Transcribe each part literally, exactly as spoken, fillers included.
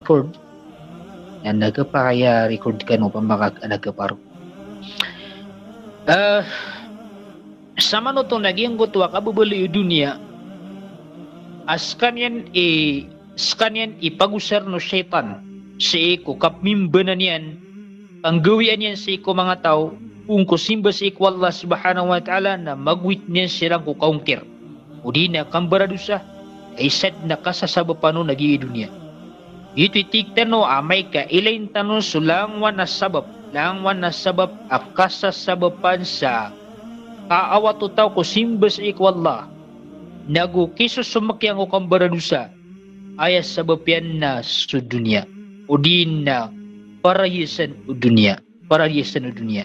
record. Na, na kepakay a record kano pamaka, na keparo. Eh, samanoto na giyangkoto a kababaloy o doniya a sekaniyan i, sekaniyan i pagosar o shaytan sii ko kapemimbanan iyan, panggawii niyan sii ko manga taw, poon ko simba sii ko Allah subhanahu wa ta'ala, na magowit niyan siran ko kaongkir odi na kambaradosa, isa den a kasasabapan on a giya doniya. Giyoto i tig tano a amay ka ilayin tano so langowan a sabap, langowan a sabap a kasasabapan sa kaawat o taw ko simba sii ko Allah, nago kisosomek iyan ko kambaradosa, aya sabap iyan na so doniya, odi na parahiyasan o doniya, parahiyasan o doniya.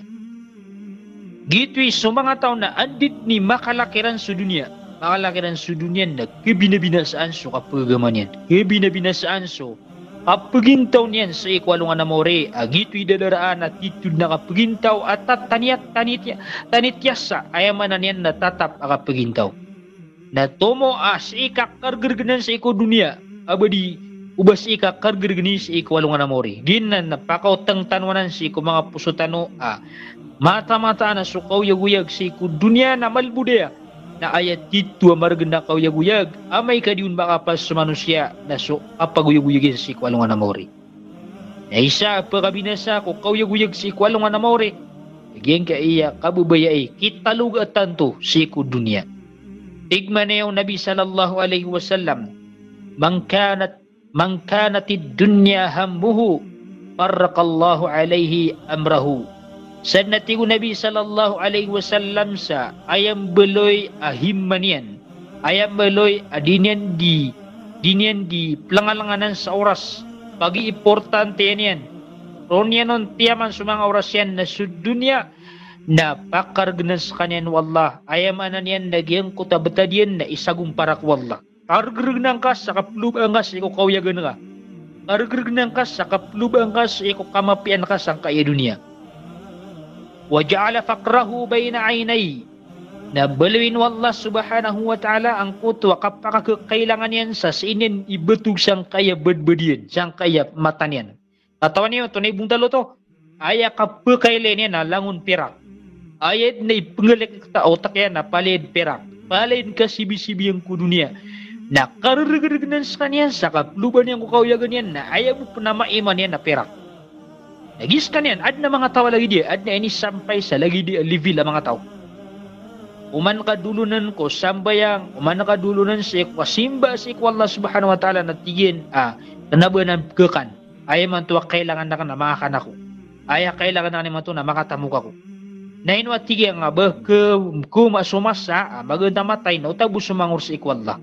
Giyoto i so manga taw na anda den i makalak iran so doniya, makalak iran so doniya na kebinabinasaan so kapagagama niyan, kebinabinasaan so kapagintaw niyan sii ko alongan a maori, a giyoto i dadaraan a titho den a kapagintaw a tataniyat, tanitiya-, tanitiyasa, aya maana niyan na tatap a kapagintaw. Na tomo a sii ka karegeregenan sii ko doniya, a ba di o ba sii ka karegeregeni sii ko alongan a maori. Giyanan na pakaoteng tano anan sii ko manga poso tano a mataan-mataan a so kaoyagoyag sii ko doniya na malbod aya. Na aya titho a maregen a kaoyagoyag, amay ka di on makapas so manosiya, na so kapagoyagoyag iyan sii ko alongan a maori. Na isa a pekabinasa ko kaoyagoyag sii ko alongan a maori, giyangkaya kababayai, kitaloga tanto sii ko doniya. Tig mambo o Nabi sallallahu alaihi wasallam, "Man kanat, man kanatid dunya hammuhu, farraqallahu alaihi amrahu." Sadn a tig o Nabi sallallahu alaihi wasallam sa aya mbaloy a himma niyan, aya mbaloy a di niyan di, di niyan di pelengalenganan sa oras, pagiimportantean iyan, roo niyan on tiyaman so manga oras iyan na so doniya, na pakaregenan sekaniyan o Allah, aya maana niyan na giyangkoto a betad iyan na isagompara ko Allah. Karegeregenan ka sa kapeloba ngka sii ko kaoyagan ka. Karegeregenan ka sa kapeloba ngka sii ko kamapiyaan ka sangkaya doniya. Wa ja'ala faqrahu baina ainaihi. Na baloyin o Allah subhanahu wa ta'ala angkoto a kapakakekailangan iyan sa sii niyan ibatog sangkaya badbad iyan, sangkaya mata niyan. Katawan iyo, oto na ibontal oto. Aya kapekailay niyan na langon pirak. Aya den a ipengelek ta otak iyan na palaya den pirak. Palaya den kasibisibi iyan ko doniya. Na kareregeregenan sekaniyan sa kapeloba niyan ko kaoyagan iyan na aya bo pen a maiman iyan na pirak. Lagid sekaniyan, aden a manga taw a lagid iya, aden a inisampay sa lagid iya a level a manga taw. Oman ka dolonan ko sambayang, oman ka dolonan sii ko kasimba sii ko Allah subhanahu wa ta'ala na tig iyan a, kena ba nan kekan. Aya imanto a kailangan aken na makakan ako. Aya kailangan aken imanto na makatamok ako. Na ino a tig iyan a ba ke, koma so masa a magantamatay na otabos so mangor sii ko Allah.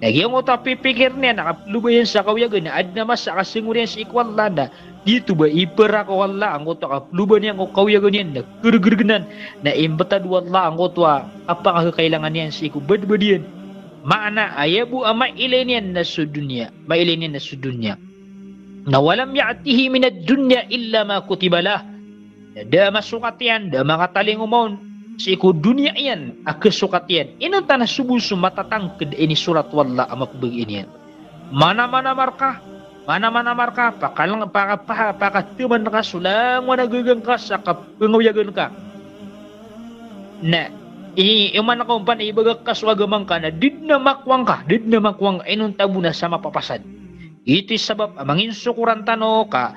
Na giyangkoto a pipikir iyan a kapeloba iyan sa kaoyagan na aden a masa a kasengor iyan sii ko Allah na giyoto ba iperak o Allah angkoto a kapeloba niyan ko kaoyagan iyan na keregeregenan na imbetad o Allah angkoto a kapakakekailangan iyan sii ko badbad iyan. Maana aya bo a mailay niyan na so doniya, mailay niyan na so doniya. Na walam ya'tihi minad dunya illa ma kutiba lah. Da a masokat iyan, da a makatalingoma on sii ko doniya iyan a kesokat iyan. Inonta na so bo so matatangked a inisorat o Allah a mapebegay niyan. Manamana marka, manamana marka, pakaleng-, paka-, paka-, pakateman ka so langowan a gaga ngka sa kapengaoyagan ka. Na i, oman ka ompan a ibagak ka so agama ngka na da den a makowa ngka, da den a makowa ngka, inonta bo na sa mapapasad. Ito i sabap a manginsokoran tano ka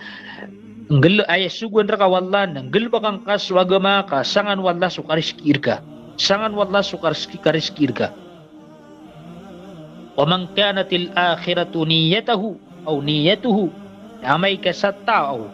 nggel-, aya sogoan reka o Allah na nggelebaka ngka so agama ka sangan o Allah so karizkii reka. Sangan o Allah so karizki-, karizkii reka. Wa man kanatil akhiratu niyyatahu aw niyyatuhu. Na amay ka sa taw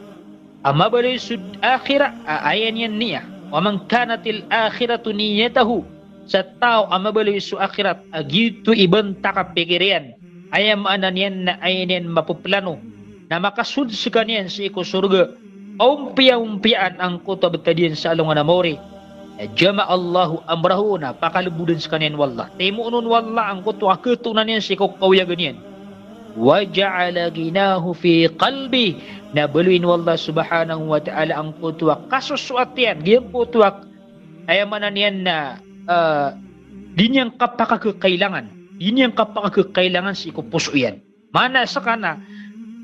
a mabaloy so akhirat a aya niyan niya. Wa man kanatil akhiratu niyyatahu. Sa taw a mabaloy so akhirat a giyoto i banta ka pikir iyan, aya maana niyan na aya niyan mapeplano na makasold sekaniyan sii ko sorga a ompiya-ompiyaan angkoto a betad iyan sa alongan a maori. Na jama'allahu amrahu, na pakaleboden sekaniyan o Allah. Timoon on o Allah angkoto a ketonan iyan sii ko kaoyagan iyan. Wa ja'ala ghinahu fi qalbih. Na baloyin o Allah subhanahu wa ta'ala angkoto a kasosoat iyan, giyangkoto a, aya maana niyan na, eh, di niyan kapakakekailangan. Di niyan kapakakekailangan sii ko poso iyan. Maana sekaniyan,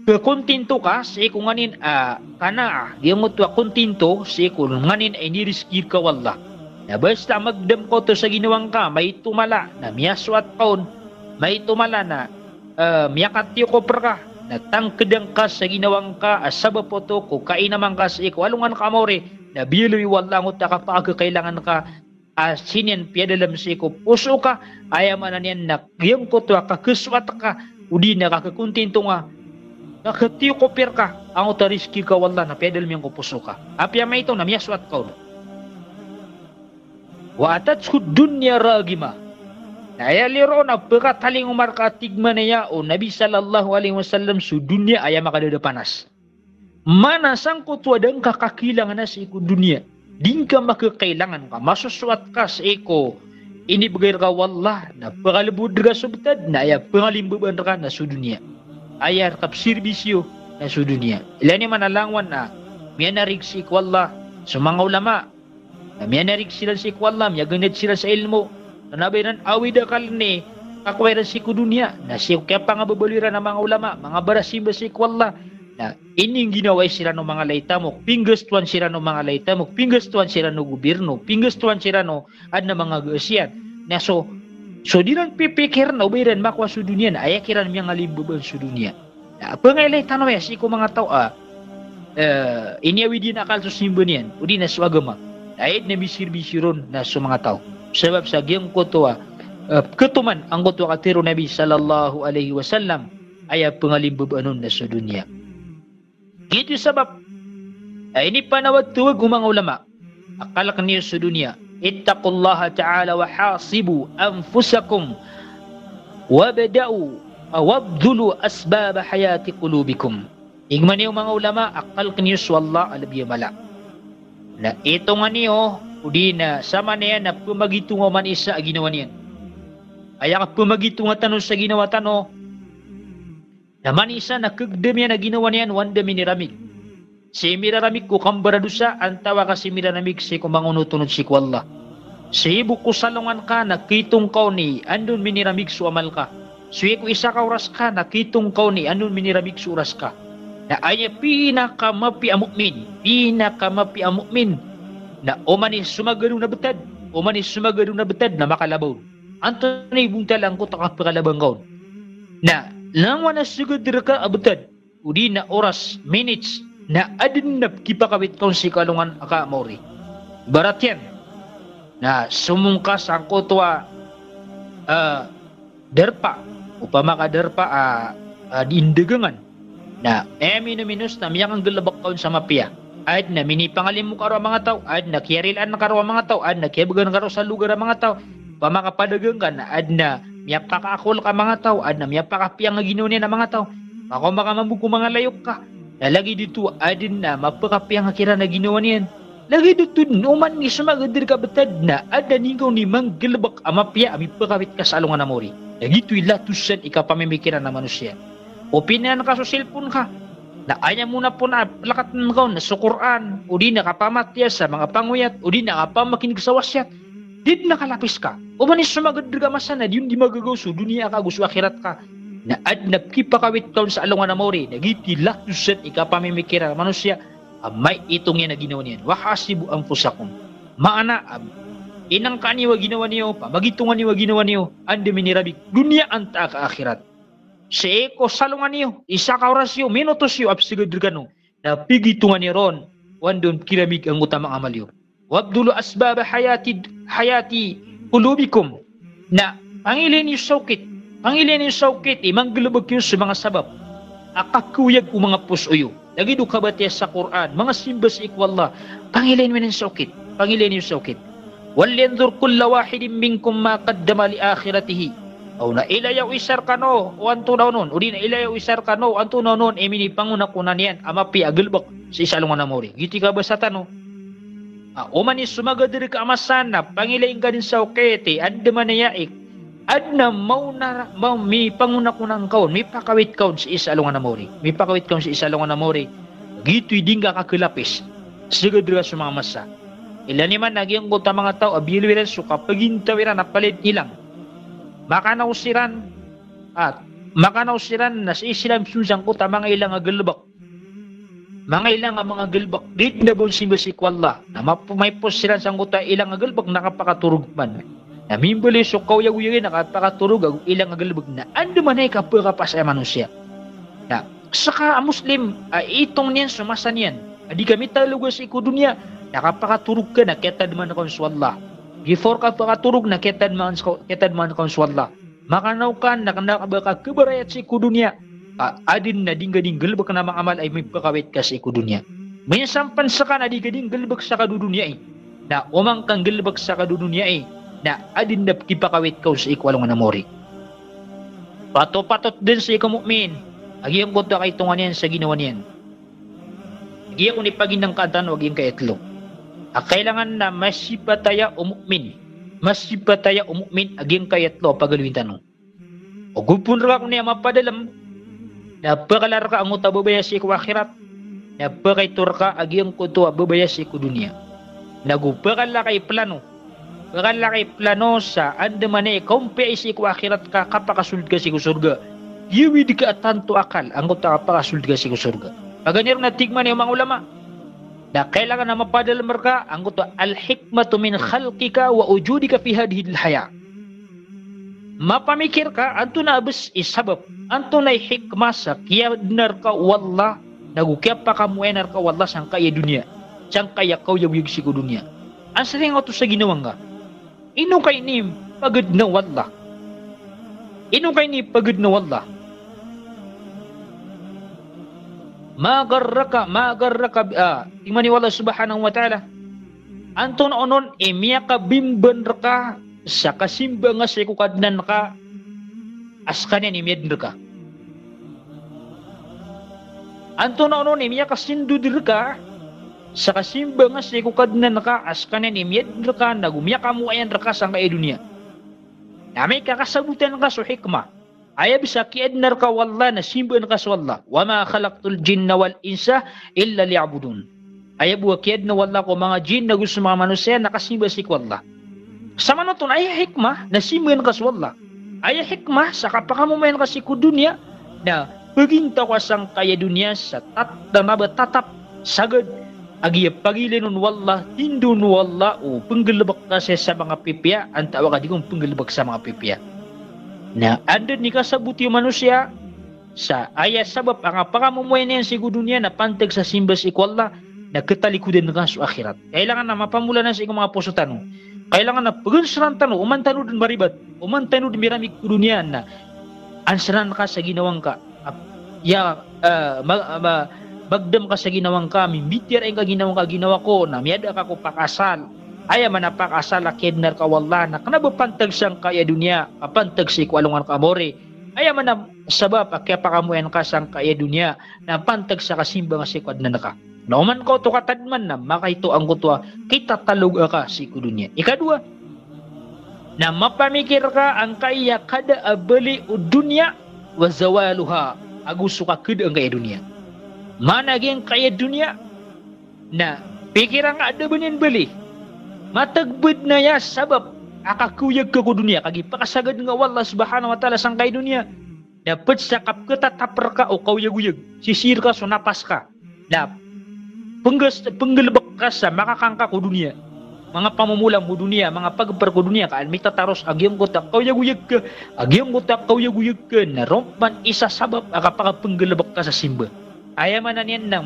Kakontinto ka sii ko nganin a qanaah, giyangkoto a kontinto sii ko nganin a inirizki rka o Allah. Na basta magdam ka oto sa ginawa ngka, maito mala na miyasoat ka on, maito mala na, eh, miyakatiyokop rka, na tangkda ngka sa ginawa ngka a sabap oto ko kainaman ka sii ko alongan ka a maori, na biyaloy o Allah angkoto a kapakakailangan ka, a sii niyan piyadalm sii ko poso ka, aya maana niyan na giyangkoto a kakhasoat ka, odi na kakakontinto nga, kakhatiyokop rka angkoto a rizki rka o Allah na piyadalm iyan ko poso ka. Apiya maito na miyasoat ka on. Wa atathud dunya raghimah. Na aya liyo ron a pkatalingoma rka, tig mambo o Nabi sallallahu alaihi wasallam, so doniya aya makadadapanas. Maana sangkoto a da ngka kakilangana sii ko doniya, di ngka makakailangan ka, masosoat ka sii ko inibgay rka o Allah, na pkalbod rka so btad, na aya pkalimbabaan rka na so doniya. Aya rka psirbisyo na so doniya. Ilay niyo man a langowan a miyanarig sii ko Allah so manga ulama, na miyanarig siran sii ko Allah, miyaganad siran sa ilmo. Na ba iran awid a akal i kakowa iran sii ko doniya, na sii ko kiyapangababaloy iran a manga ulama, manga barasimba sii ko Allah. Na iningginawa siran o manga lay tamok, pinggastowan siran o manga lay tamok, pinggastowan siran o gobirno, pinggastowan siran o adn a manga gaas iyan. Na so, so di ran pipikir na o ba iran makowa so doniya, na aya kiran miyangalimbabaan so doniya. Na pngailay tano aya sii ko manga taw a, eh, iniyawid iyan a akal so simba niyan, odi na so agama. Aya dn a misirbisyo ron na so manga taw. Sabap sa giyangkoto a, eh, khatoman angkoto a katharo o Nabi sallallahu alaihi wasallam, aya pngalimbabaan on na so doniya. Giyoto i sabap a inipanawagtawag o manga ulama a kalk niyo so doniya. Ittaqullaha ta'ala wa hasibu anfusakum wabda'u, wabdhulu asbaba hayati qulubikum. Tig mambo o manga ulama a kalk niyo so Allah a lbi a mala. Na itonga niyo, odi na samanaya na pmagitonga o manisa a ginawa niyan. Aya kapmagitonga tano sa ginawa tano, na manisa na khagdam iyan a ginawa niyan o anda miniramig. Sii miraramig ko kambaradosa, antawa ka sii miraramig sii ko mangonotonod sii ko Allah. Sii bo ko salongan ka na khitong ka on i anda on miniramig so amal ka. Sii ko isa ka oras ka na khitong ka on i anda on miniramig so oras ka. Na aya pinakamapiya a mu'min, pinakamapiya a mu'min, na oman i somagad on a btad, oman i somagad on a btad na makalabaw on. Antonaa i bontal angkoto a kapakalabaw ngka on? Na langowan a sagad rka a btad, odi na oras, minutes, na adn a pkipakawit ka on sii ko alongan ka a maori. Ibarat iyan na somong ka sangkoto a, ah, darpa, opama ka darpa a, ah, di ndagangan. Na, eh, mino-minos na miyakanggalbk ka on sa mapiya. Adn a minipangalimo ka roo a manga taw, adn a kiyarilaan ka roo a manga taw, adn a kiyabgan ka roo sa logar a manga taw. Opama ka padagang ka na adn a miyapakaakol ka a manga taw, adn a miyapakapiya nga ginawa niyan a manga taw. Makaoma ka mambo ko manga layok ka. Na lagid oto adn a mapakapiya nga kiran a ginawa niyan. Lagid oto dn oman i somagad rka a btad na adn a ingka on i manggalbk a mapiya a mipakawit ka sa alongan a maori. Na giyoto i latosan i kapamimikiran a manosiya. O pinaan ka so cellphone ka, na aya mona pn a plakatn ka on na so Qur'an, odi na kapamatiya sa manga pangoyat, odi na kapamakinig sa wasiyat. Di dn a kalapis ka. Oman i somagad rka a masa na di on di magagaw so doniya ka ago so akhirat ka. Na adn a pkipakawit ka on sa alongan a maori, na giyoto i latosan i kapamimikiran a manosiya a maitong iyan a ginawa niyan. Wa hasibu anfusakum. Maana a, inangka niyo a ginawa niyo, pamagitonga niyo a ginawa niyo, anda miniramig, doniya antaa ka akhirat. Sii ko salongan iyo, isa ka oras iyo, minutos iyo a psagad rkano, na pigitongan iyo ron o anda on kiramig angkoto a manga amal iyo. Wabdulu asbaba hayati, hayati qulubikum. Na pangilay niyo sa okit, pangilay niyo sa okit i manggalbk iyo so manga sabap a kakaoyag o manga poso iyo. Lagid o kabatiya sa Qur'an, manga simba sii ko Allah, pangilay niyo nen sa okit, pangilay niyo sa okit. Walyanzur kullu wahidin minkum ma qaddama li akhiratihi. Aw na ilaya o isa rkano o antonaa onon, odi na ilaya o isa rkano o antonaa onon i minipangonakona niyan a mapiya a galbk sii sa alongan a maori. Giyoto i kabasa tano. A, oman i somagad rka a masa na pangilay ngka den sa okit i andamanaya i adn a maona, ma-, mipangonakona ngka on, mipakawit ka on sii sa alongan a maori. Mipakawit ka on sii sa alongan a maori. Giyoto i di ngka kakalapis. Sagad rka so manga masa. Ilaya niyo man a giyangkoto a manga taw a biyaloy iran so kapagintaw iran a palaya den ilang. Makanaw siran a makanaw siran na sii siran misong sangkoto a manga ilang a galebek. Manga ilang a manga galebek, di dn a ba on simba sii ko Allah. Na map-, maipos siran sangkoto a ilang a galebek na kapakatorog man. Na mimbaloy so kaoyagoyag iyan a kapakatorog ago ilang a galebek na andamanaya i kapakapasad a manosiya. Na seka a Muslim a itongan iyan so masa niyan a di ka mitaloga sii ko doniya, na kapakatorog ka na kiyatadman ka on so Allah. Before ka pakatorog na kiyatadman, kiyatadman ka on so Allah. Makanaw ka na kena ka ba ka kebarayat sii ko doniya, ka aden na di ngka di nggalebek na manga amal a mipakawit ka sii ko doniya. Minsan pen seka na di ka di nggalebek sa kadodoniyai, na oman ka nggalebek sa kadodoniyai, na aden na pekipakawit ka on sii ko alongan a mori. Patopatot den sii ko mu'min a giyangkoto a kaitongan iyan sa ginawa niyan. Giyangkoto i paginangkaan tano a giyangkai a telo a kailangan na masipataya o mu'min. Masipataya o mu'min a giyangkai a telo a pagaloyin tano. O gopon reka koni a mapadalem, na pekala reka angkoto a babaya sii ko akhirat, na pekaito reka a giyangkoto a babaya sii ko doniya. Na go pekala ka i plano, pekala ka i plano sa andamanaya i kaompiya sii ko akhirat ka kapakasold ka sii ko sorga. Giyawid ka a tanto akal angkoto a kapakasold ka sii ko sorga. Paganay ron na tig man o manga ulama, na kailangan a mapadalem reka angkoto a al-hikmatu min khalqika wa wujudika fi hadhihil haya. Mapamikir ka antonaa bes i sabap, antonaa i hikmah sa kiyaadna reka o Allah, nago kiyapakamoayan reka o Allah sangkai a doniya, sangkai a kaoyagoyag sii ko doniya. Ansaring oto sa ginawa ngka. Ino ka inipagedna o Allah? Ino ka inipagedna o Allah? Ma gharraka, ma gharraka bi-, ah, tig man o Allah subhanahu wa ta'ala, antonaa onon i miyakabimban reka sa kasimba nga sii ko Kadnan ka a sekaniyan i miyaden reka? Antonaa onon i miyakasindod reka sa kasimba nga sii ko Kadnan ka a sekaniyan i miyaden reka, nago miyakamoayan reka sangkai a doniya? Na amay ka kasabotan ka so hikmah. Aya bes a kiyaadna reka o Allah na simbaan ka so Allah. Wa ma khalaqtul jinna wal insa illa liya'budun. Aya bo a kiyaadna o Allah ko manga jinn ago so manga manosiya na kasimba sii ko Allah. Samanoto na aya hikmah na simbaan ka so Allah. Aya hikmah sa kapakamomayan ka sii ko doniya na pagintaw ka sangkai a doniya sa tat-, na ba tatap, sagad, a giya pagilayn on o Allah, tindon o Allah o penggalebek ka saya sa manga pipiya, antaa ka di kon penggalebek sa manga pipiya. Na anda den i kasaboti o manosiya sa aya sabap a kapakamomayan iyan sii ko doniya na pantag sa simba sii ko Allah, na ketalikodan ka so akhirat. Kailangan na mapamola na sii ko manga poso tano. Kailangan na pegenseran tano, oman tano den maribat, oman tano den miramig ko doniya na anseran ka sa ginawa ngka. Ap-, ya, eh, ma-, ma-, bagdam ka sa ginawa ngka, mimbitiyarai ngka ginawa ngka, ginawa ko, na miyada ka ko pakasal. Aya maana pakasal a kiyaadna reka o Allah, na kena ba pantag sangkai a doniya, a pantag sii ko alongan ka a mori. Aya maana sabap a kiyapakamoayan ka sangkai a doniya, na pantag sa kasimba nga sii ko Kadnan ka. Na oman ka oto katadman na makaito angkoto a kitataloga ka sii ko doniya. Ikadowa, na mapamikir ka angkaya kada a bali o doniya wa zawaluha, ago so kakada angkaya doniya. Maana giyangkaya doniya na pikiran ka a da ba niyan bali. Matag bed na aya sabap a kakoyag ka ko doniya, kagiya pakasagad nga o Allah subhanahu wa ta'ala sangkaya doniya. Na ped sa kapketatap reka o kaoyagoyag, sisii reka so napas ka. Na pengges-, penggalebek ka sa makakan ka ko doniya. Manga pamomola mo doniya, manga pagper ko doniya, ka an mitataros a giyangkoto a kaoyagoyag ka, a giyangkoto a kaoyagoyag ka, na roo pman isa sabap a kapakapenggalebek ka sa simba. Aya maana niyan na,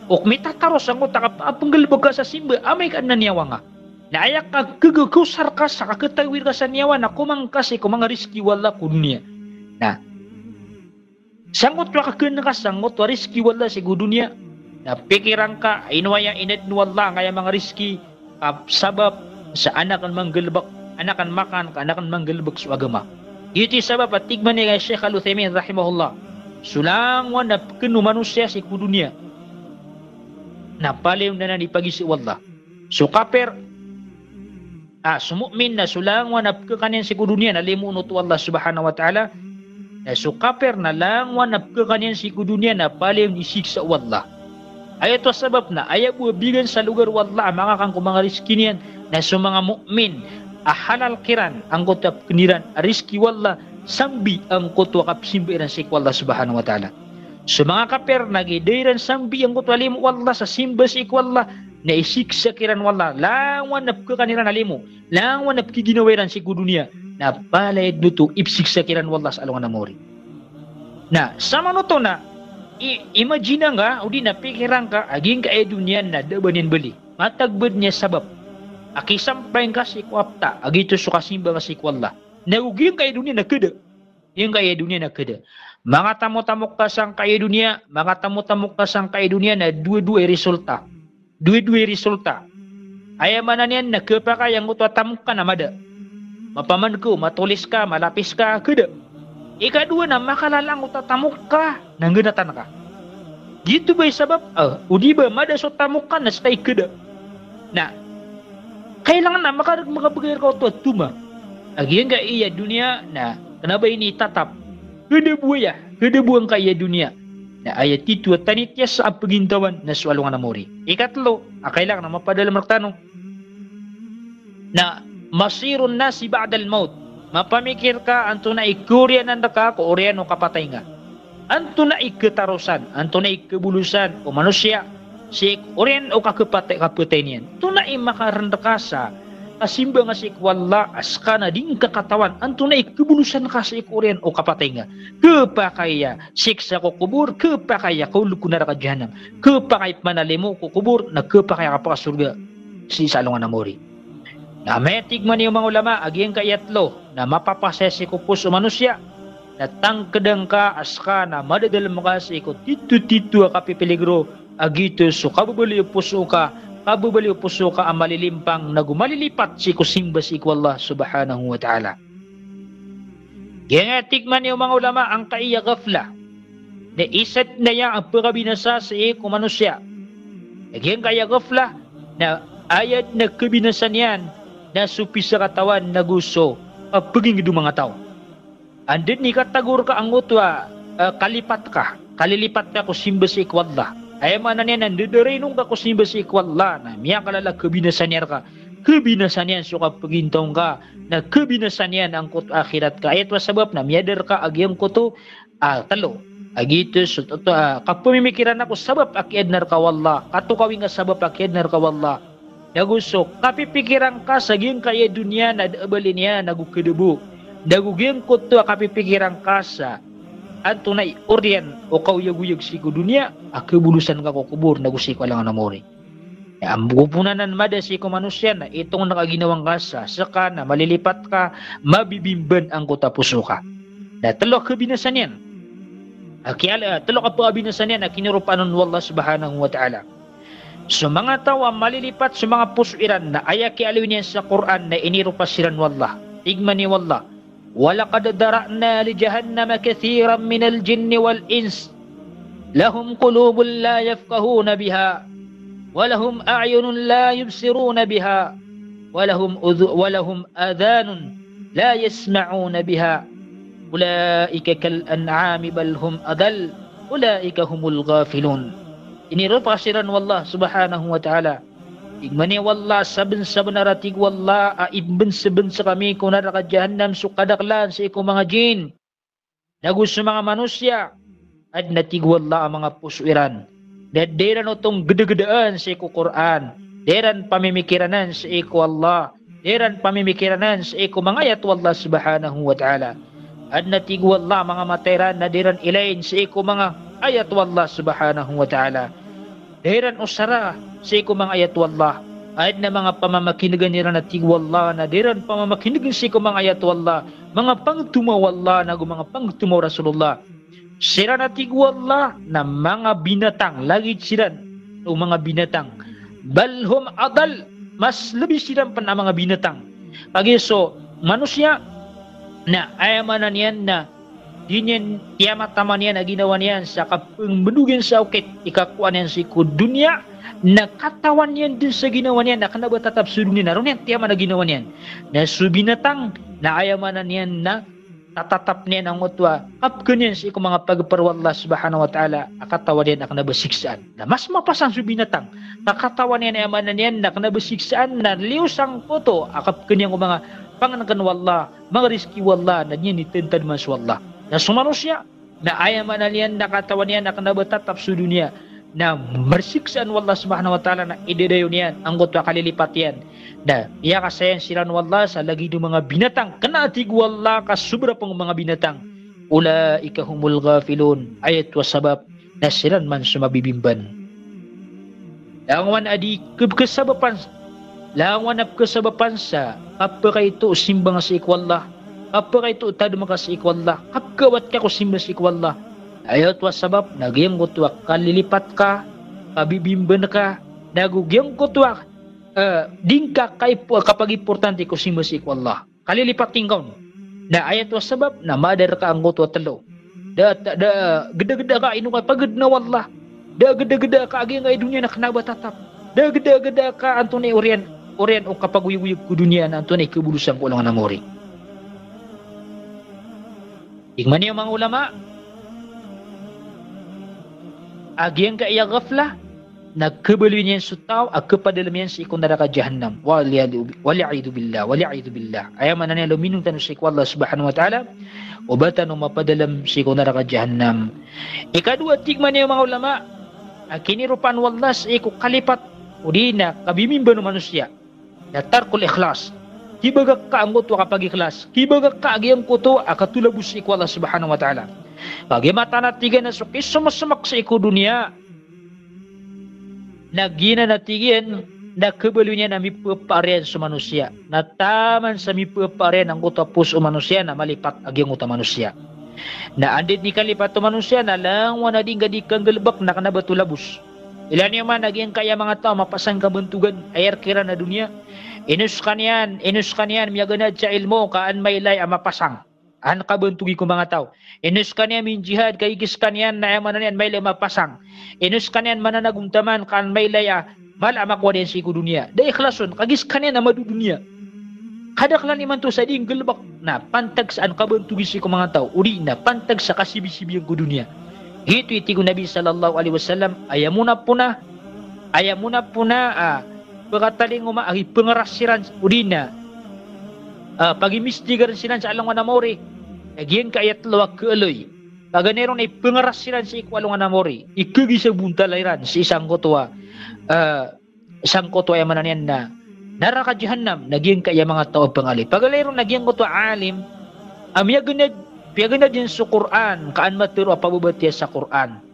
o mitataros angkoto a kapakapenggalebek ka sa simba, amay ka adn a niyawa nga. Na aya ka kegegosar ka sa kaketawir ka sa niyawa na komang ka sii ko manga rizki o Allah ko doniya. Na sangkoto a kagen ka sangkoto a rizki o Allah sii ko doniya, na pikiran ka, ino aya inadn o Allah angkaya manga rizki, ka sabap sa an aken manggalebek, an aken makan, ka an aken manggalebek so agama. Giyoto i sabap a tig man i Sheikh Al-Uthaymin rahimahullah, so langowan a peken o manosiya sii ko doniya na palaya on anan i pagizaan o Allah. So kapir, ah, so mu'min na so langowan a pekekaniyan sii ko doniya na limoon oto o Allah subhanahu wa ta'ala. Na so kapir na langowan a pekekaniyan sii ko doniya na palaya on i siksa o Allah. Aya oto a sabap na aya bo a bigan sa logar o Allah a makakan ko manga rizki niyan na so manga mu'min a halal kiran angkoto a peken iran a rizki o Allah, sambi angkoto a kapsimba iran sii ko Allah subhanahu wa ta'ala. So manga kapir na giya da iran sambi angkoto a limo o Allah sa simba sii ko Allah, na isiksa kiran o Allah langon a pkhakan iran a limo, langon a pkhiginawa iran sii ko doniya, na palaya dn oto ipsiksa kiran o Allah sa alongan a maori. Na samanoto na i-, imagine angka odi na pikiran ka a giyangkaya doniya na da a ba niyan bali. Matag bed niyan sabap a kisampay ngka sii ko apta a giyoto so kasimba ngka sii ko Allah. Na go giyangkaya doniya na khada. Giyangkaya doniya na khada. Manga tamotamok ka sangkaya doniya, manga tamotamok ka sangkaya doniya na dowa-dowa i resulta. Dowa-dowa i resulta. Aya maana niyan na khapakay angkoto a tamok ka na mada. Mapaman ko, matolis ka, malapis ka, khada. Ikadowa na makalala angkoto a tamok ka na ngganatan ka. Giyoto ba i sabap, ah, odi ba mada so tamok ka na ska i khada. Na kailangan na makareg, makabegay rka oto a toma a giyangkaya doniya na kna ba initatap. Khada bo aya, khada bo angkaya doniya. Na aya tito a tanitiyasa a pagintawan na so alongan a maori. Ikatlo a kailangan a mapadalem rektano na masirun nasi ba'dal maut. Mapamikir ka antonaa i khaoriyanan rka ko oriyan o kapatay nga. Antonaa i khatarosan, antonaa i khabolosan o manosiya sii ko oriyan o kakapatay, kapatay niyan. Antonaa i makaaren rka sa kasimba nga sii ko Allah a ska na di ngka katawan antonaa i khabolosan ka sii ko oriyan o kapatay nga. Khapakay a siksa ko kobor, khapakay a kaolog ko naraka jahannam, khapakay a pmanalimo ko kobor, na khapakay a kapakasorga sii sa alongan a maori. Na aya tig mambo o manga ulama a giyangkaya tlo na mapapasaya sii ko poso o manosiya na tangkda ngka a ska na madadalem ka sii ko tito-tito a kapipiligro a giyoto so kababaloy o poso ka, kababaloy o poso ka a malilimpang nago malilipat sii ko simba sii ko Allah subhanahu wa ta'ala. Giyangkaya tig mambo o manga ulama angkaya ghafla na isa dn aya a pkhabinasa sii ko manosiya. Na giyangkaya ghafla na aya dn a khabinasa niyan na so pisakatawan nago so kapagingd o manga taw. Anda dn i katago rka angkoto a, eh, kalipat ka, kalilipat ka ko simba sii ko Allah. Aya maana niyan na ndadaraino ngka ko simba sii ko Allah na miyakalala a khabinasa niyan rka. Khabinasa niyan so kapagintaw ngka, na khabinasa niyan angkoto a akhirat ka. Aya oto a sabap na miyada rka a giyangkoto a tlo a giyoto so, oto, ah, kapamimikiran ka ko sabap a kiyaadna rka o Allah, katokawi nga sabap a kiyaadna rka o Allah. Nago so kapipikiran ka sa giyangkaya doniya na da a bali niyan nago khada bo. Nago giyangkoto a kapipikiran ka sa antonaa i oriyan o kaoyagoyag sii ko doniya a khabolosan ka ko kobor nago sii ko alongan a maori. Aya ambo ko pn anan mada sii ko manosiya na itong na kaginawa ngka sa ska na malilipat ka, mabibimban angkoto a poso ka. Na tlo a khabinasa niyan a kiyal-, ah, tlo a kapakabinasa niyan a kiniropaan on o Allah subhanahu wa ta'ala. So manga taw a malilipat so manga poso iran na aya kiyaaloy niyan sa Qur'an na iniropa siran o Allah. Tig mambo o Allah, "Wa laqad dhara'na li jahannama kathiran minal jinni wal ins. Lahum qulubun la yafqahuna biha. Wa lahum a'yunun la yubsiruna biha. Wa lahum udhu-, wa lahum adhanun la yasma'una biha. Ulaika kal an'ami bal hum adall. Ulaika humul ghafilun." Iniropa siran o Allah subhanahu wa ta'ala. Tig mambo o Allah, sabensabenar a tig o Allah a ibensebensa kami ko naraka jahannam so kadaklan sii ko manga jin nago so manga manosiya. Adn a tig o Allah a manga poso iran na da iran oto nggedagedaan sii ko Qur'an, da iran pamimikiranan sii ko Allah, da iran pamimikiranan sii ko manga ayat o Allah subhanahu wa ta'ala. Adn a tig o Allah a manga mata iran na da iran ilayn sii ko manga ayat o Allah subhanahu wa ta'ala. Da iran osara sii ko manga ayat o Allah. Adn a manga pamamakinegen iran a tig o Allah na da iran pamamakinegen sii ko manga ayat o Allah, manga pangtoma o Allah nago manga pangtoma o Rasulullah. Siran a tig o Allah na manga binatang, lagid siran o manga binatang. Bal hum adall, mas lebi siran pen a manga binatang. Kagiya so manosiya na aya maana niyan na di niyan tiyamataman iyan a ginawa niyan sa kapembendogen sa okit i kakowa niyan sii ko doniya, na katawan iyan den sa ginawa niyan na kena ba tatap so doniya na roo niyan tiyaman a ginawa niyan. Na so binatang na aya maana niyan na tatatap niyan angkoto a kapeken iyan sii ko manga pagepar o Allah subhanahu wa ta'ala a katawan iyan a kena ba siksaan. Na mas mapasang so binatang ka katawan iyan a aya maana niyan na kena ba siksaan na liyo sangkoto a kapeken iyan ko manga pangngkn o Allah, manga rizki o Allah, na di niyan tantadman so Allah. Na so manosiya, na aya maana niyan na katawan iyan a kna ba tatap so doniya, na marsiksaan o Allah subhanahu wa ta'ala na idadayon iyan angkoto a kalilipat iyan. Na iyakasayan siran o Allah sa lagid o manga binatang, kna a tig o Allah ka sobra pn o manga binatang. Ulaika humul ghafilun. Aya oto a sabap na siran man so mabibimban. Langowan a di kepkesabapan, langowan a pkesabapan sa kapakaito o simba nga sii ko Allah, kapakaito o tadm ka sii ko Allah, kapkawat ka ko simba sii ko Allah. Aya oto a sabap na giyangkoto a kalilipat ka, kabibimban ka, nago giyangkoto a, eh, di ngka kaipo-, kapagimportante ko simba sii ko Allah. Kalilipat ingka on. Na aya oto a sabap na madar ka angkoto a tlo. Da, da, da gedageda ka ino ka pagedna o Allah. Da gedageda ka a giyangkai a doniya na kna ba tatap. Da gedageda ka antonaa i oriyan, oriyan o kapagoyagoyag ko doniya na antonaa i kabolosan ko alongan a mawri. Tig man iyan o manga ulama a giyangkai a ghafla, na khabaloy niyan so taw a khapadalm iyan sii ko naraka jahannam. Wal iyadhu bi-, wal iyadhu billah, wal iyadhu billah. Aya maana niyan, lomino tano sii ko Allah subhanahu wa ta'ala, o ba tano mapadalm sii ko naraka jahannam. Ikadowa, tig man iyan o manga ulama, a kiniropaan o Allah sii ko kalipat, odi na kabimimban o manosiya, na tarkul ikhlas. Kibagak ka angkoto a kapagikhlas. Kibagak ka a giyangkoto a katolabos sii ko Allah subhanahu wa ta'ala. Kagiya mataan a tig iyan a so kisomsomk sii ko doniya, na giyanan a tig iyan, na khabaloy niyan a mipepaar iyan so manosiya. Na taman sa mipepaar iyan angkoto a poso o manosiya na malipat a giyangkoto a manosiya. Na anda dn i kalipat o manosiya na langowan a di ngka di kanggalbk na kna ba tolabos. Ilaya niyo man a giyangkai a manga taw a mapasang kabantogan, aya rk iran a doniya. Ino skaniyan, ino skaniyan miyaganad sa ilmo ka an mailay a mapasang. An kabantogi ko manga taw. Ino skaniyan minjihad, kagiya skaniyan na aya maana niyan mailay a mapasang. Ino skaniyan mananagontaman ka an mailay a mala a makowa niyan sii ko doniya. Da ikhlason, kagiya skaniyan a madodoniya. Kadaklan imanto sa di nggalbk na pantag sa an kabantogi sii ko manga taw, odi na pantag sa kasibisibiyan ko doniya. Giyoto i tig o Nabi sallallahu alaihi wasallam, aya monapona, aya monapona a pekatalingoma a ipengeras siran, odi na, ah, pagimistigaran siran sa alongan a mawri. Na giyangkai a tlo a keeloy, paganay ron a ipengeras siran sii ko alongan a mawri, ikegi sa bontal iran sii sangkoto a, ah, sangkoto a aya maana niyan na naraka jahannam, na giyangkai a manga taw a pangaloy. Paganay ron na giyangkoto a alim a miyaganad, piyaganad iyan so Qur'an ka an matero a pababatiya sa Qur'an.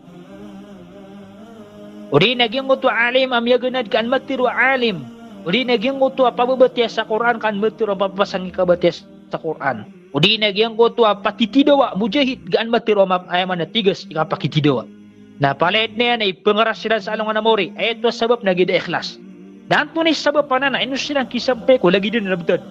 Odi na giyangkoto a alim a miyaganad ka an matero a alim. Odi na giyangkoto a pababatiya sa Qur'an ka an matero a papasang i kabatiya sa Qur'an. Odi na giyangkoto a pakitidawa, mujahid, ka an matero a ma-, aya maana tigas i kapakitidawa. Na palaya dn iyan a ipengeras siran sa alongan a mawri. Aya oto a sabap na giya da ikhlas. Na antonaa i sabap anan na ino siran kisampay ko lagid iyan a rabtad.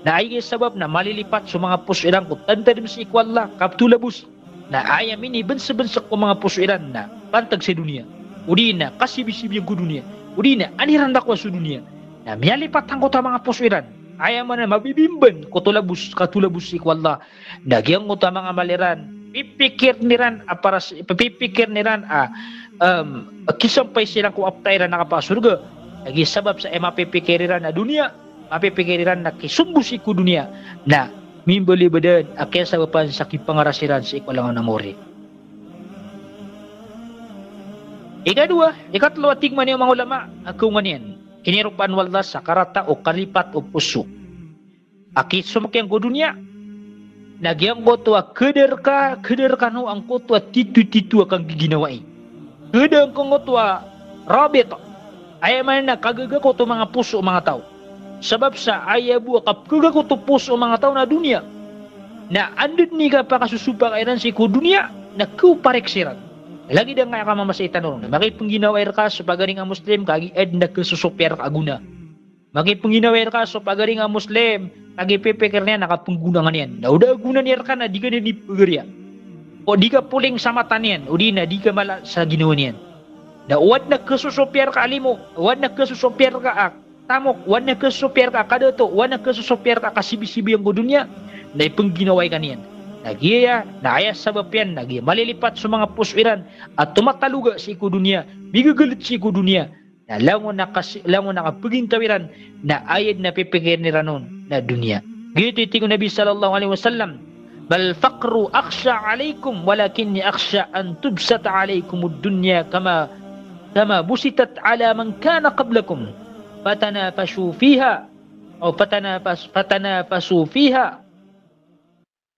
Na aya sabap na malilipat so manga poso iran ko tantadm sii ko Allah, kaptolabos. Na aya minibnsbnsek ko manga poso iran na pantag sa doniya. Odi na kasibisibiyan ko doniya. Odi na an iran dakowa so doniya. Na miyalipat angkoto a manga poso iran. Aya maana mabibimban ko tolabos, katolabos sii ko Allah. Na giyangkoto a manga amal iran, pipikirn iran a para s-, pipikirn iran a, em, kisampay siran ko apta iran a kapasorga. Lagid sabap sa aya mapipikir iran a doniya, mapipikir iran na kisombo sii ko doniya. Na mimbaloy ba dn a kiyasabapan sa kipengeras iran sii ko alongan a mawri. Ikadowa, ikatlo a tig man iyan o manga ulama a kaonga niyan, kiniropaan o Allah sa karata o kalipat o poso a kisomk iyan ko doniya, na giyangkoto a khada rka, khada rkano angkoto a titotito a kanggiginawai. Khada angkoto a rabit. Aya maana na kagaga koto manga poso o manga taw. Sabap sa aya bo a kapkagaga koto poso o manga taw na doniya. Na anda dn i kapakasosopaka iran sii ko doniya, na kaoparik siran. Lagid angkaya kamamasaitan ron. Makipngginawai rka so pagaring a Muslim, kagiya adn a kasosopiya rka a gona. Makipngginawai rka so pagaring a Muslim, kagiya pipikir iyan a kapnggonaan iyan. Na o da a gona niyan rka na di ka niyan ipagariya. O di ka poling sa mata niyan, odi na di ka mala sa ginawa niyan. Na o adn a kasosopiya rka a limo, o adn a kasosopiya rka a tamok, o adn a kasosopiya rka a kadato, o adn a kasosopiya rka a kasibisibiyan ko doniya, na ipngginawai ka niyan. Na giya, na aya sabap iyan, na giya malilipat so manga poso iran a tomataloga sii ko doniya, migagalbk sii ko doniya. Na langon a kas-, langon a kapagintaw iran, na aya dn a pipikirn iran on na doniya. Giyoto i tig o Nabi sallallahu alaihi wasallam, "Mal faqru akhsha alaikum, walakinni akhsha an tubsata alaikumud dunya kama, kama busitat ala man kana qablakum. Fatanafasu fiha, o fatanafasu fiha."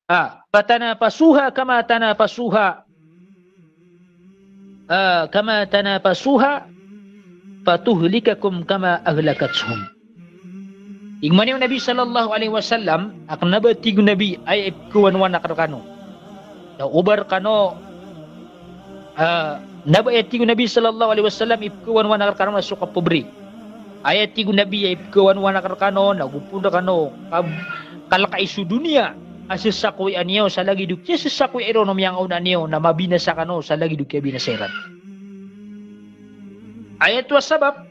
Ah, "Fatanafasuha kama tanafasuha, ah, kama tanafasuha, fatuhlikakum kama ahlakathum." Tig mambo o Nabi sallallahu alaihi wasallam, a kna ba tig o Nabi, aya ipkhawanwan akn rkano na oba rkano, ah, kna ba aya tig o Nabi sallallahu alaihi wasallam, ipkhawanwan akn rkano na so kapobri. Aya tig o Nabi a ipkhawanwan akn rkano na go pn rkano kab-, kalkai so doniya a sasakoyaan iyo sa lagid o kiyasasakoyaan iron o miyangaoona niyo na mabinasa kano sa lagid o kiyabinasa iran. Aya oto a sabap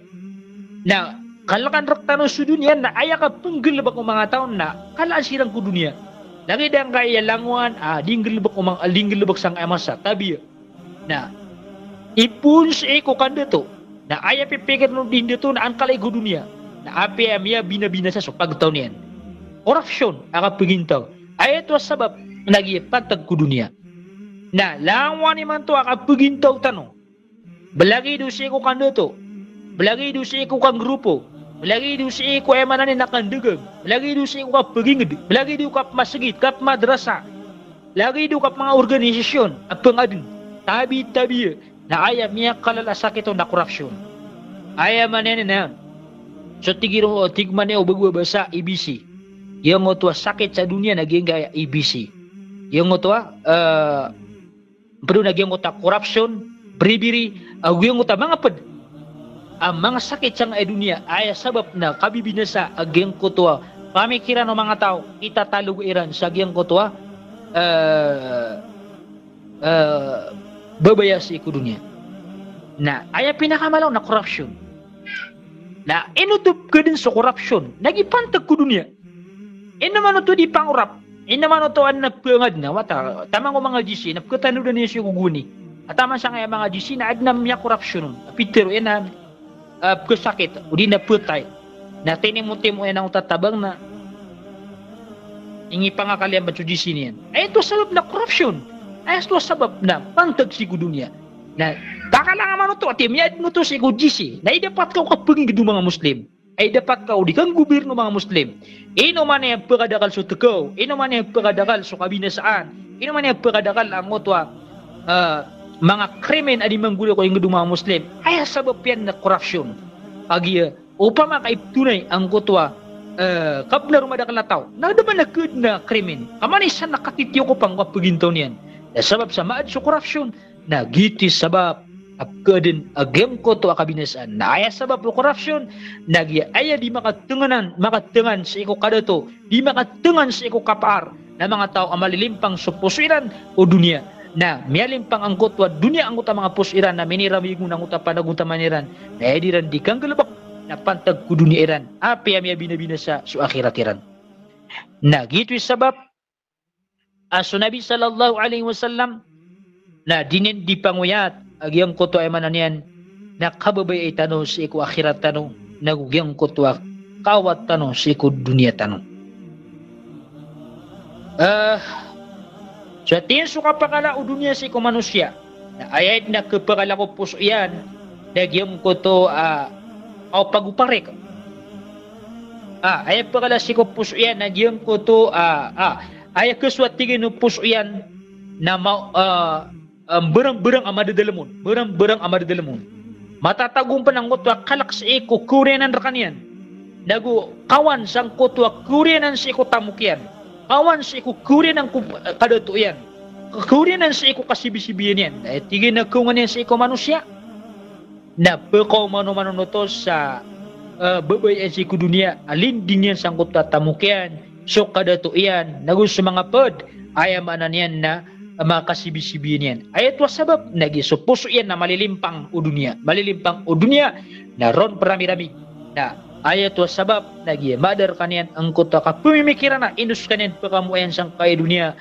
na kalkan rktano so doniya na aya kapnggalbk o manga taw na kalaan siran ko doniya. Lagid angkaya langowan a di nggalbk o mang-, di nggalbk sangkaya masa, tabiya. Na ipoon sii ko kandato. Na aya pipikirn o di ndato na an kalai ko doniya. Na apiya miyabinabinasa so pagtaw niyan. Korapsyon a kapagintaw. Aya oto a sabap na giya pantag ko doniya. Na langowan imanto a kapagintaw tano. Balagido sii ko kandato, balagido sii ko kangrupo, balagido sii ko aya maana niyan na kandagang, balagido sii ko kapagingd, balagido kapmasgit, kapmadrasa, balagido kapmanga organisasyon a pangadn, tabi-tabiya, na aya miyakalala a sakit on na korapsyon. Aya maana niyan na, so tig iran, tig mambo o bago a basa, E B C. Giyangkoto a sakit sa doniya na giyangkaya E B C. Giyangkoto a, eh, pd on a giyangkoto a korapsyon, bribery, ago giyangkoto a manga pd a manga sakit sangkaya doniya, aya sabap na kabibinasa a giyangkoto a pamikiran o manga taw, itataloga iran sa giyangkoto a, eh, eh, babaya sii ko doniya. Na aya pinakamala on na korapsyon. Na ino oto pkadn so korapsyon? Na giya pantag ko doniya. Ino man oto di pangorap, ino man oto a adn a pangadn a wata, taman ko manga G C na pkatanodan iyan sii ko gowani. A taman sangkaya manga G C na adn a miyakorapsyon on. A pitharo iyan a, ah, pkhasakit, odi na phatay. Na tinimotimo iyan angkoto a tabang na inipangakal iyan pn so G C niyan. Aya oto a sabap na korapsyon. Aya oto a sabap na pantag sii ko doniya. Na takalang a man oto, ati, miyaadn oto sii ko G C. Na idapat ka o kapagingd o manga Muslim. Ay dapat ka o di kanggobirno o manga Muslim. Ino man i pkhadakl so tkaw, ino man i pkhadakl so kabinasaan, ino man i pkhadakl angkoto a, ah, manga krimen a di manggolawla ko ingd o manga Muslim. Aya sabap iyan na korapsyon. Kagiya opama ka iptonay angkoto a, eh, kabnar o madakl a taw, na da man a khadn a krimen. Ka man i san na katitiyo ko pangko a pagintaw niyan. Na sabap sa maad so korapsyon, na giyoto i sabap a pkadn a giyangkoto a kabinasaan. Na aya sabap o korapsyon, na giya aya di makatnganan, makatngan sii ko kadato, di makatngan sii ko kapaar, na manga taw a malilimpang so poso iran o doniya. Na miyalimpang angkoto a doniya angkoto a manga poso iran, na miniramig on angkoto a panagontaman iran, na aya di iran di kanggalbk, na pantag ko doniya iran, apiya miyabinabinasa so akhirat iran. Na giyoto i sabap a so Nabi sallallahu alaihi wasallam na di niyan di pangoyat a giyangkoto a aya maana niyan na kababayai tano sii ko akhirat tano, nago giyangkoto a kawat tano sii ko doniya tano. Eh, so tig iyan so kapakala o doniya sii ko manosiya, na aya di na kapakala ko poso iyan na giyangkoto a, ah, o pagoparik. Ah, aya pakala sii ko poso iyan na giyangkoto a, ah, aya kasowa tig iyan o poso iyan na ma-, ah, ah, mbarangbarang a madadalm on, mbarangbarang a madadalm on. Matatago pn angkoto a kalk sii ko kawriyanan rkaniyan. Nago kawan sangkoto a kawriyanan sii ko tamok iyan. Kawan sii ko kawriyanan ko, eh, kadato iyan. Kawriyanan sii ko kasibisibiyan iyan. Aya tig iyan a kawngan iyan sii ko manosiya. Na pkaomanoman on oto sa, eh, babayaan sii ko doniya a linding iyan sangkoto a tamok iyan, so kadato iyan, nago so manga pd, aya maana niyan na, eh, manga kasibisibiyan iyan. Aya oto a sabap, na giya so poso iyan na malilimpang o doniya, malilimpang o doniya, na ron pn ramiramig. Na aya oto a sabap, na giya maadn rkaniyan angkoto a kapmimikiran a ino skaniyan pkamoayan sangkaya doniya,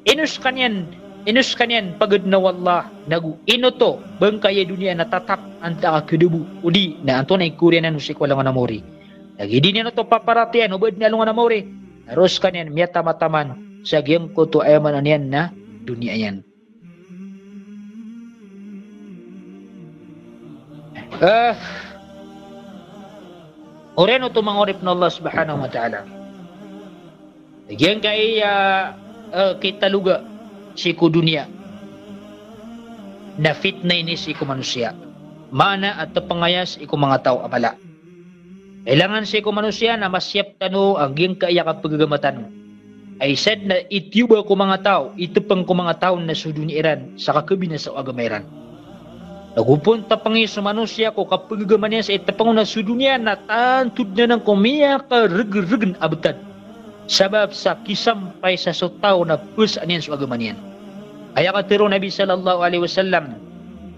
Ino skaniyan, ino skaniyan pagadn o Allah, nago ino oto ba angkaya doniya na tatap antaa ka khadabo, odi na antonaa i kawriyanan o sii ko alongan a maori. Lagid i di niyan oto paparatiyayaan o ba adn a alongan a maori. Na roo skaniyan miyataman-taman sa giyangkoto a aya maana niyan na doniya iyan. Eh, oriyan oto manga oripn o Allah subhanahu wa ta'ala. Giyangkaya, eh, kitaloga sii ko doniya na fitna ini sii ko manosiya. Maana a tpngaya sii ko manga taw a mala. Kailangan sii ko manosiya na masiyap tano a giyangkaya kapagagama tano. Ay sadn a itiyoba ko manga taw, itpng ko manga taw na so doniya iran sa kakabinasa o agama iran. Na go pn tpngi so manosiya ko kapagagama niyan sa itpng on na so doniya na tanto dn anan ko miyakargrgn a btad. Sabap sa kisampay sa so taw na pzaan iyan so agama niyan. Aya katharo o Nabi sallallahu alaihi wasallam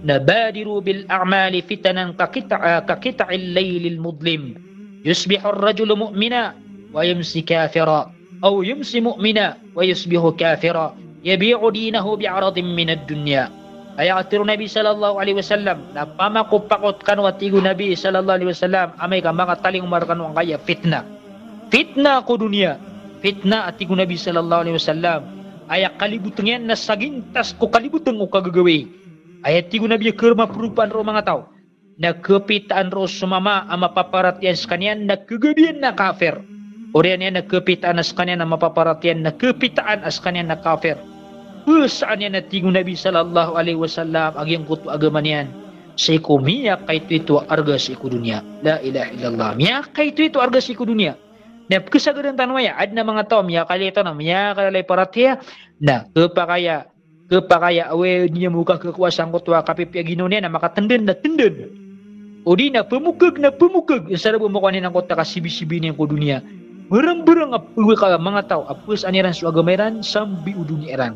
na, "Badiru bil a'mali fitanan ka qita-, ah, ka qita'il laylil mudlim. Yusbihur rajulu mu'mina wa yumsi kafira, aw yumsi mu'mina wa yusbihu kafira, yabi'u dinahu bi'aradin minad dunya." Aya katharo o Nabi sallallahu alaihi wasallam na pamako-pakot kano a tig o Nabi sallallahu alaihi wasallam, amay ka makatalingoma rkano angkaya fitna. Fitna ko doniya. Fitna a tig o Nabi sallallahu alaihi wasallam, aya kalibotng iyan na sagintas ko kalibotng o kagagawii. Aya tig o Nabi a kharmapropan roo manga taw na khapitaan roo so mama a mapaparatiyaya skaniyan na khagabiyan na kafir. Oriyan iyan na khapitaan a skaniyan a mapaparatiyaya na khapitaan a skaniyan na kafir. Pzaan iyan a tig o Nabi sallallahu alaihi wasallam a giyangkoto a agama niyan sii ko miyakaitoito a arga sii ko doniya. La ilaha illallah. Miyakaitoito a arga sii ko doniya. Na pkhasagadan tano aya, adn a manga taw a miyakailay tano, miyakailay paratiyaya, na khapakay a, khapakay a, oway, di niyan bo kakhakowa sangkoto a kapipiya ginawa niyan na makatndn na tndn. Odi na pmokg na pmokg, sa da bo makowa niyan angkoto a kasibisibi niyan ko doniya. Mrmbrng a pwika manga taw a pzaan iran so agama iran sambi o doniya iran.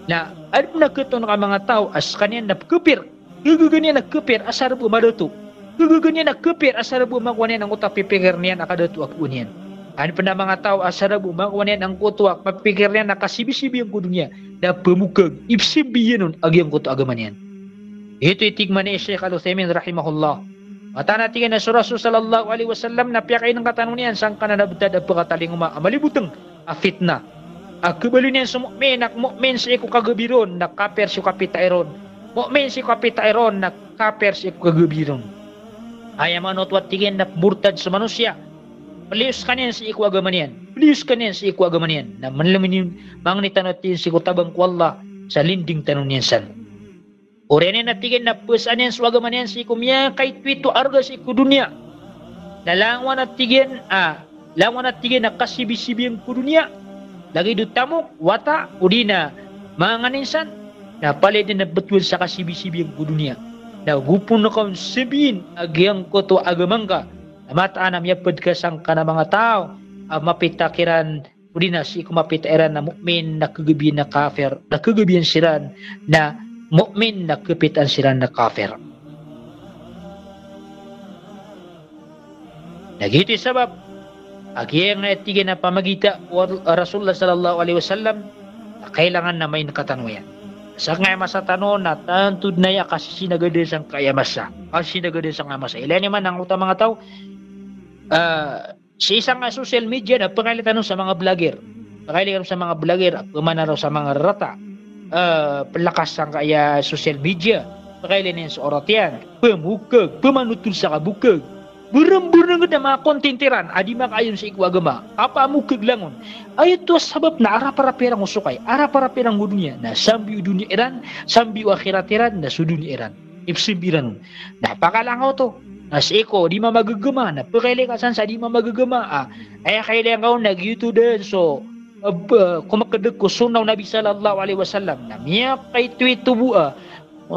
Na adn a khatoon ka manga taw a skaniyan na pkhapir. Khagaga niyan a khapir asar bo madato. Khagaga niyan a khapir asar bo makowa niyan angkoto a pipikir niyan a kadato a kowa niyan. Adn pn a manga taw asar bo makowa niyan angkoto a pipikir niyan a kasibisibi iyan ko doniya. Na pmokg, ipsimbi iyan on a giyangkoto a agama niyan. Ito i tig mambo i Sheikh Al-Uthaymin rahimahullah. Mataan a tig iyan a so Rasul sallallahu alaihi wasallam na piyakainngkatano niyan sangkanan a btad a pkatalingoma a malibotng a fitna. A khabaloy niyan so mu'min na mu'min sii ko kagabi ron na kafir sii ko kapitay ron. Mu'min sii ko kapitay ron na kafir sii ko kagabi ron. Aya maana oto a tig iyan na murtad so manosiya. Pliyo skaniyan sii ko agama niyan. Pliyo skaniyan sii ko agama niyan. Na mlmini mangni tano tig iyan sii ko tabang ko Allah sa linding tano niyan san. Oriyan iyan a tig iyan na pzaan iyan so agama niyan sii ko miyakaitoito a arga sii ko doniya. Na langowan a tig iyan, ah, langowan a tig iyan a kasibisibi iyan ko doniya. Lagid o tamok, wata, odi na manga nganin san. Na palaya dn a btowan sa kasibisibi iyan ko doniya. Na go pn ka on sambiin a giyangkoto a agama ngka. Na mataan a miyapd ka sangkanan a manga taw a mapita kiran odi na sii ko mapita iran na mu'min na khagabi iyan na kafir, na khagabi iyan siran na mu'min, na khapitaan siran na kafir. Na giyoto i sabap a giyangkaya tig iyan a pamagita o Rasulullah sallallahu alaihi wasallam, na kailangan na maingkatano iyan. Sangkaya masa tano na tanto dn aya kasisinagadan sangkaya masa. Kasisinagadan sangkaya masa. Ilaya niyo man angkoto a manga taw, ah, sii sangkaya social media na pkailay tano sa manga vlogger. Pkailay tano sa manga vlogger, a pmana roo sa manga rarata. Eh, plakas sangkaya social media. Pkailay niyan so orat iyan. Pmokg, pmanotol sa kabokg. Brmbr ngd a manga content iran a di makaayon sii ko agama. Kapamokg langon. Aya oto a sabap na arap-arap iran ko sokay. Arap-arap iran ko doniya. Na sambi o doniya iran, sambi o akhirat iran, na so doniya iran. Ipsimbi iran on. Na pakailay ngka oto. Na sii ko di mamagagama, na pkailay ka san sa di mamagagama, ah. Aya kailay ngka on na giyoto dn so, ah, b-, ah, komakdg ko sunnah o Nabi sallallahu alaihi wasallam. Na miyakaitoito bo a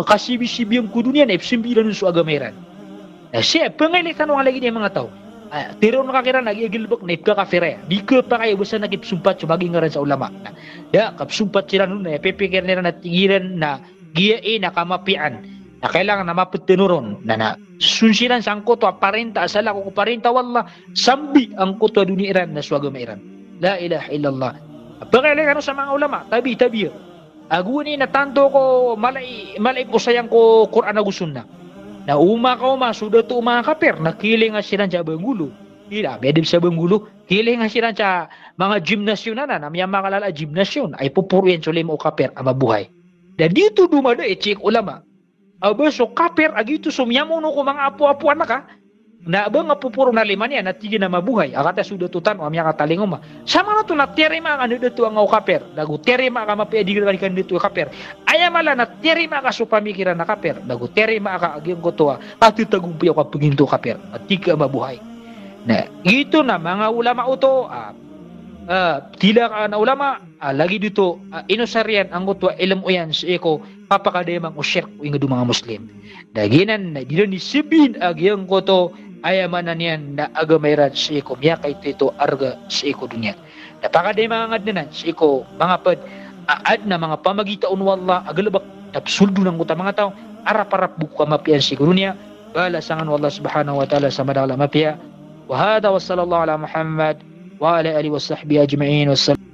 kasibisibi iyan ko doniya na ipsimbi iran on so agama iran. Na sii, pkailay tano a lagid iyan manga taw. Ah, tharoon ka kiran a giya galbk na ipkakafir aya. Di khapakay a basa na kipsompat so magi ngaran sa ulama. Na da, kapsompat siran on, na aya pipikir iran na tig iran na giya i na kamapiyaan. Na kailangan na maptn on ron. Na, na, son siran sangkoto a parinta, a salakaw ko parinta o Allah, sambi angkoto a doniya iran na so agama iran. La ilaha illallah. Pkailay kano sa manga ulama, tabi, tabi. Ago ini na tanto ko mala i, mala i posayang ko Qur'an ago sunnah. Na oma ka oma so dato o manga kafir, na kilinga siran sa banggolo. Ira, miyadep sa benggolo, kiling a siran sa manga gymnasium anan, a miyamakalala a gymnasium, a ipoporo iyan so lima o kapir a mabuhay. Da di oto domadait sii ko ulama. A ba so kapir a giyoto so miyamono ko manga apoapoan ka, na ba nga poporo na lima niyan, na tig iyan a mabuhay, a kata so dato tano a miyakatalingoma. Samanoto na tiyarima ka na dato a nga o kapir, nago tiyarima ka mapiya a di ka na dato a kapir. Aya mala na tiyarima ka so pamikiran a kapir, nago tiyarima ka a giyangkoto a katetagompiya o kapaginto o kapir, na tig ka a mabuhay. Na giyoto na manga ulama oto, a, a, tila ka na ulama, a, lagid oto, a, inosar iyan angkoto a ilmo iyan sii ko kapakadayamang o shirk o inged o manga Muslim. Na giyanan na di iran di sabiin a giyangkoto, aya maana niyan na agama iran sii ko miyakaitoito a arga sii ko doniya. Na pakadayamang angad anan sii ko manga ped a aden a manga pamagitaon o Allah a galebek na pesoldon angkoto a manga taw a raparap bo ko kamapiyaan sii ko doniya. Balasan kano o Allah subhanahu wa ta'ala sa madakel a mapiya. Wa hadha wa sallallahu ala Muhammad wa ala alihi wa sahbihi ajma'in. Wassalam.